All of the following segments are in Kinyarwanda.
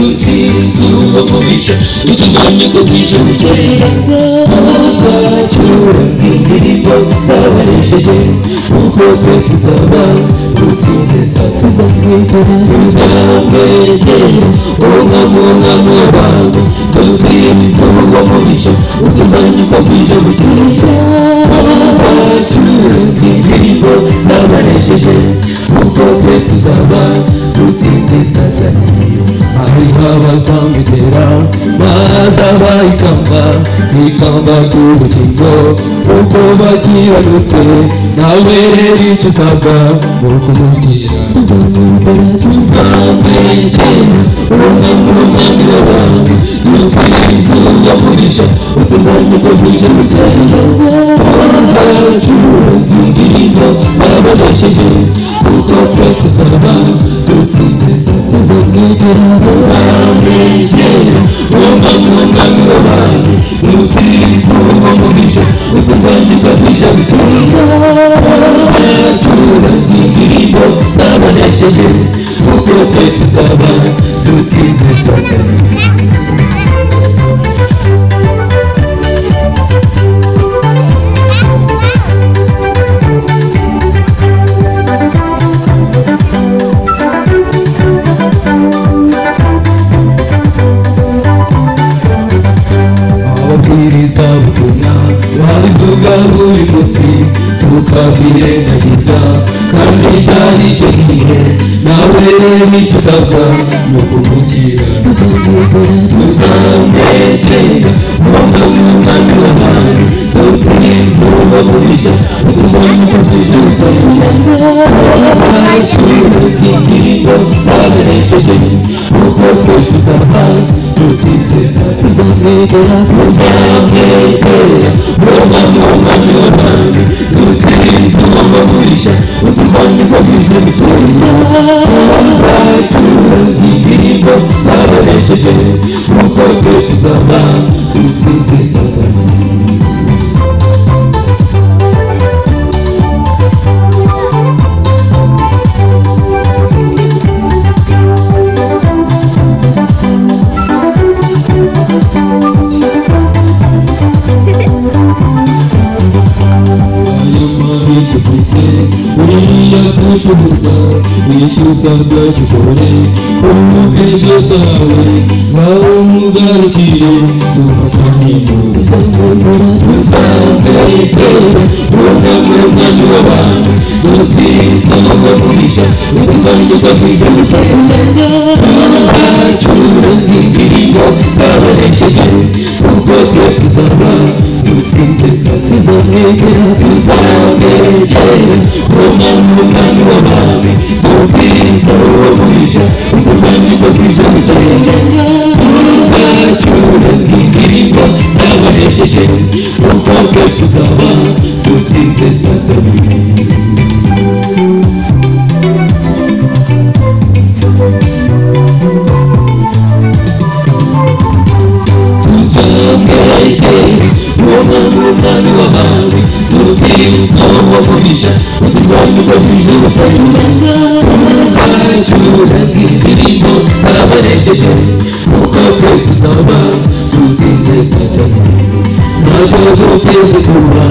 Dutsinze uwo mubisha utuvanye ko bwije bukeye. Tuzacura indirimbo z'abanesheje kuko twe tuzaba dutsinze Satani. Tuzamwegera umwami umwami w'abami. Dutsinze uwo mubisha utuvanye ko bwije bukeye. Tuzacura indirimbo z'abanesheje kuko twe tuzaba dutsinze Satani. Hariho abazamwegera bazaba ikamba ikamba ry'ubugingo uko bakiranutse nawe rero icyo usabwa ni ukumubwira. Tuzamwegera umwami umwami w'abami. Dutsinze uwo mubisha utuvanye ko bwije bukeye. Tuzacura indirimbo z'abanesheje kuko twe tuzaba dutsinze Satani. Tuzamwegera umwami umwami w'abami. Dutsinze uwo mubisha utuvanye ko bwije bukeye. Tuzacura indirimbo z'abanesheje kuko twe tuzaba dutsinze Satani. Ababwiriza butumwa babivuga buri munsi tukabyirengagiza kandi cyari icyo gihe nawe rero icyo usabwa ni ukumukira. Tuzamwegera umwami umwami w'abami. Dutsinze uwo mubisha utuvanye ko bwije bukeye. Tuzacura indirimbo z'abanesheje kuko twe tuzaba dutsinze Satani. Tuzamwegera umwami umwami w'abami. Dutsinze uwo mubisha utuvanye ko bwije bukeye. Tuzacura indirimbo z'abanesheje kuko twe tuzaba dutsinze Satani. Dufite uriya kushubuza icyo usabwa gikore umubejo zawe nawe umugarukire dufatanye. Tuzamwegera umwami umwami w'abami. Dutsinze uwo mubisha utuvanye ko bwije bukeye. Tuzacura indirimbo z'abanesheje kuko twe tuzaba dutsinze Satani. Tuzamwegera umwami umwami w'abami. Dutsinze uwo mubisha utuvanye ko bwije bukeye. Tuzacura indirimbo z'abanesheje kuko twe tuzaba dutsinze Satani. Tuzamwegera umwami umwami w'abami. Dutsinze uwo mubisha utuvanye ko bwije bukeye. Tuzacura indirimbo z'abanesheje kuko twe tuzaba dutsinze Satani. Ntacyo duteze kuba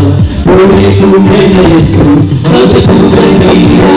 turi kumwe na Yesu maze tuganira.